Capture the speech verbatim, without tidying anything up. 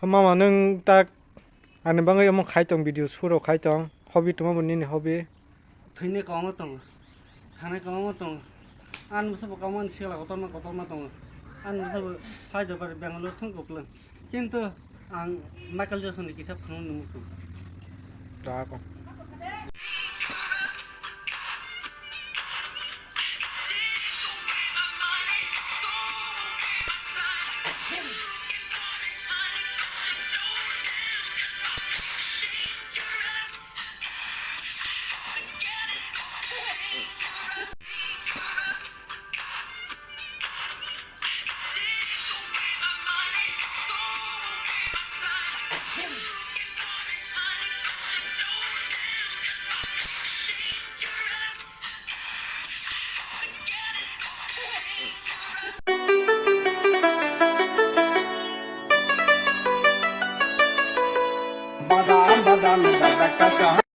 Mama, nwng tak ani bagwi omo khai tong, video shoot rok khai tong, hobby tongma bo nini hobby? Thwini kwbangma tongo, thanai kwbangma tongo. Ani bwsabo kwbangma ni sela kotorma kotorma tongo. Ani bwsabo Hyderabad, Bangalore thung kwplwng. Kintu ang Michael Jackson ni kisa phunuknwi muchung. Tako.